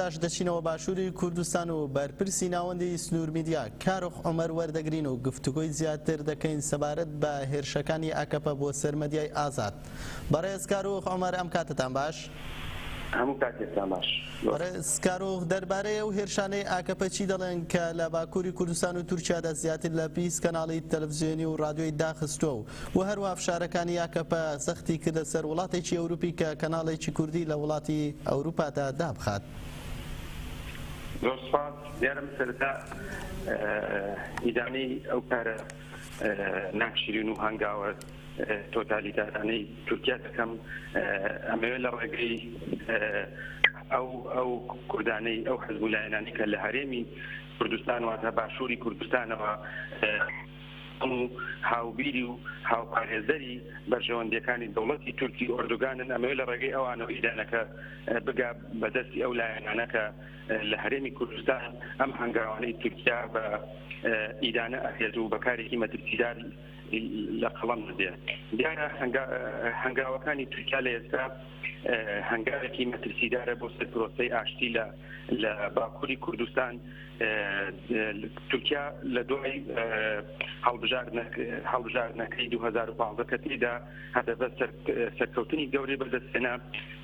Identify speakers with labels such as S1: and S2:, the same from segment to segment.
S1: ئێستاش دەچینەوە باشووری کوردستان و بەرپرسی ناوەندی سنوور میدیا کارۆخ عومەر وەردەگرین و گفتوگۆی زیاتر دەکەین سەبارەت بە هێرشەکانی ئاکەپە بۆ سەر مەدیای ئازاد. بەڕێز کاروخ عومەر ئەم کاتەتان باش.
S2: هەموو کاتێکتان باش.
S1: بەڕێز کاروخ دەربارەی ئەو هێرشانەی ئاکەپە چی دەڵێن کە لە باکووری کوردستان و تورکیادا زیاتر لە 20 کەناڵی تەلەفزیۆنی و ڕادیۆی داخستووە و و هەروەها فشارەکانی ئاکەپە زەختی کردە سەر وڵاتێکی ئەوروپی کە کەناڵێکی کوردی لە وڵاتی ئەوروپادا دابخات.
S2: زۆر سوپاس. دیارە من سەرەتا ئیدانەی ئەو کارە ناشرین و هەنگاوە تۆتالیتارانەی تورکیا دەکەم. ئەمەوێت لە ڕێگەی ئەو ئەو کوردانەی ئەو حزب و لایەنانەی کە لە هەرێمی کوردستان واتە باشووری کوردستانەوە و هاوبیری و هاوپارێزەری بەرژەوەندیەکانی دەوڵەتی تورکی ئۆردوگانن، ئەمەوێت لە ڕێگەی ئەوانەوە ئیدانەکە بگا بە دەستی ئەو لایەنانە کە لە هەرێمی کوردستان ئەم هەنگاوانەی تورکیا بە ئیدانە ئەکرێت و بە کارێکی مەترسیدار لە قەڵەم دەدرێت. دیارە هەنگاوەکانی تورکیا لە ئێستا هەنگاوێکی مەترسیدارە بۆ سەر پرۆسەی ئاشتی لە لە باکووری کوردستان. تورکیا لە دوای هەڵبژاردنەکەی 2015 کە تێیدا هەدەپە سەرکەوتنی گەورەی بەدەستهێنا،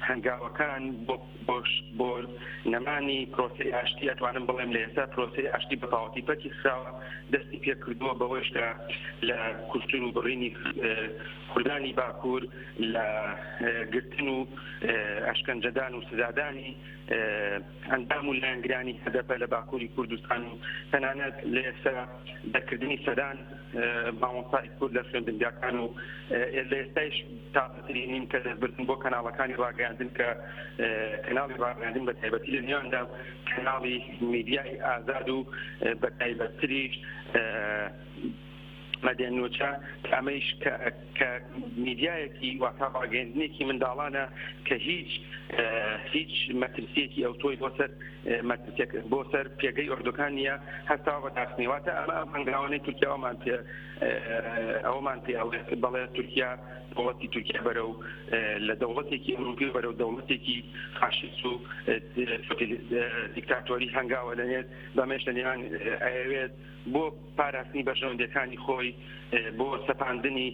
S2: هەنگاوەکان بۆ نەمانی پرۆسەی ئاشتی ئەتوانم بڵێم لە ئێستا پرۆسەی ئاشتی بە تەواوەتی پەکی خراوە، دەستی پێکردووە بەوەش کە لە کوشتن و بڕینی کوردانی باکوور، لە گرتن و ئەشکەنجەدان و سزادانی ئەندام و لایەنگرانی هەدەپە لە باکووری کوردستان و تەنانەت لە ئێستا دەرکردنی سەدان مامۆستای کورد لە خوێندنگاکان و لە ئێستایش تازەترینین کە دەستبردن بۆ کەناڵەکانی ڕاگەیاندن کە کەناڵی ڕاگەیاندن بە تایبەتی لە نێواندا کەناڵی میدیای ئازاد و بە تایبەتتریش مەدێن نوچە کە ئەمەیش کە کە میدیایەکی واتا ڕاگەیاندنێکی منداڵانە کە هیچ هیچ مەترسیەکی ئەوتۆی بۆ سەر مەترسیەک بۆ سەر پێگەی ئۆردوگان نییە هەستاوە بە داخستنی. واتە ئەمە ئەم هەنگاوانەی تورکیا ئەومان پێ ئەوەمان پێ ئەڵێت بەڵێ تورکیا دەوڵەتی تورکیا بەرەو لە دەوڵەتێکی ئەوروپی بەرەو دەوڵەتێکی فاشیست و دیکتاتۆری هەنگاوە دەنێت بەمەش لە نێوان ئەیەوێت بۆ پاراستنی بەرژەوەندیەکانی خۆی، بۆ سەپاندنی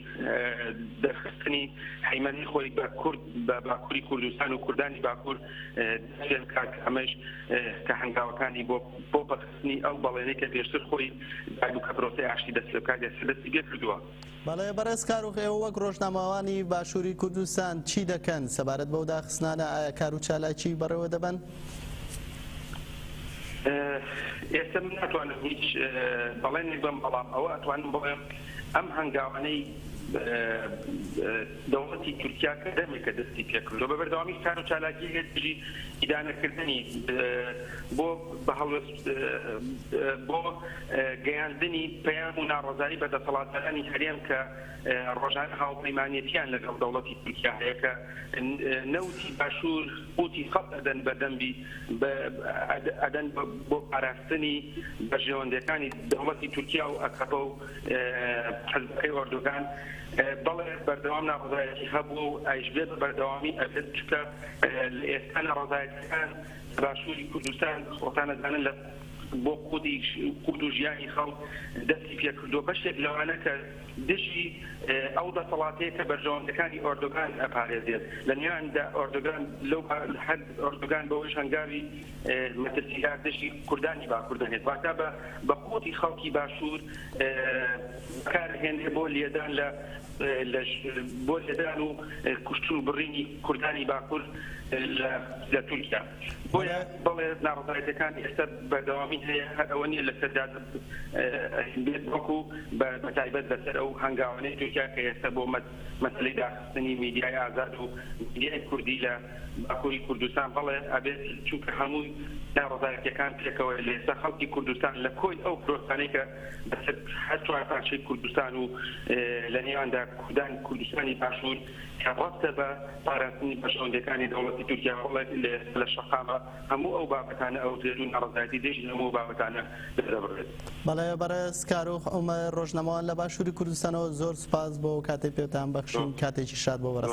S2: دەرخستنی هەیمەنەی خۆی بە کورد بە باکوری کوردستان و کوردانی باکور دەست پێ بکات کە ئەمەش کە هەنگاوەکانی بۆ بۆ پەکخستنی ئەو بەڵێنەی کە پێشتر خۆی دابوو کە پرۆسەی ئاشتی دەست پێ بکات ئێستا دەستی پێ کردووە.
S1: بەڵێ بەڕێز کاروخ ئێوە وەک ڕۆژنامەوانی باشوری کوردستان چی دەکەن سەبارەت بەو داخستنانە ئایا کارو چالاکی بەڕێوە دەبەن؟
S2: ئێستا من ناتوانم هیچ بەڵێنێک بەم بەڵام ئەوە ئەتوانم بڵێم ئەم هەنگاوانەی دەوڵەتی تورکیا کە دەمێکە دەستی پێکردووە بە بەردەوامی کار و چالاکی هەیە دژی ئیدانەکردنی بۆ بە هەڵوێست بۆ گەیاندنی پەیام و ناڕەزایی بە دەسەڵاتدارانی هەرێم کە ڕۆژانە هاوپەیمانێتیان لەگەڵ دەوڵەتی تورکیا هەیە کە نەوتی باشوور قوتی خەڵک ئەدەن بە دەمبی ئەدەن بۆ پاراستنی بەرژەوەندیەکانی دەوڵەتی تورکیا و ئەکەپە و حزبەکەی ئۆردوگان. بەڵێ بەردەوام ناڕەزایەتی هەبووە و ئەیشبێت بە بەردەوامی ئەبێت چونکە لە ئێستا ناڕەزایەتیەکان لە باشووری کوردستان خۆتان ئەزانن لە بۆ قوتی قوت و ژیانی خەڵک دەستی پێکردووە بەشێک لەوانە کە دژی ئەو دەسەڵاتەیە کە بەرژەوەندەکانی ئۆردوگان ئەپارێزێت لە نێواندا ئۆردوگان لەو هەر ئۆردوگان بەوەیش هەنگاوی مەترسیدار دژی کوردانی باکوور دەنێت واتە بە بە قوتی خەڵکی باشوور بەکارهێنرێ بۆ لێدان لە بۆ لێدان و کوشتن و بڕینی کوردانی باکوور لە تورکیا. بۆیە بەڵێ ناڕەزایەتیەکان ئێستا بەردەوامی هەیە، هەر ئەوە نییە لەسەر جادە بێت، بەڵکو بە تایبەت لەسەر ئەو هەنگاوانەی تورکیا کە ئێستا بۆ مەسەلەی داخستنی میدیای ئازاد و میدیای کوردی لە باکوری کوردستان بەڵێ ئەبێت، چونکە هەمووی ناڕەزایەتیەکان پێکەوەیە لە ئێستا خەڵکی کوردستان لە کۆی ئەو پرۆسانەی کە بەسەر هەر چوارپارچەی کوردستان و لە نێواندا کوردان کوردستانی باشوور کە ڕەبتە بە پاراستنی بەرژەوەندیەکانی دەوڵەتی تورکیا ڕۆڵێک لە لە شەقامە هەموو ئەو بابەتانە ئەوترێت و ناڕەزایەتی دژی هەموو ئەو بابەتانە دەردەبڕێت.
S1: بەڵێ بەڕێز کاروخ عومەر ڕۆژنامەوان لە باشووری کوردستانەوە زۆر سوپاس بۆ ئەو کاتەی پێتان بەخشین کاتێکی شاد بۆ بەڕێزتان.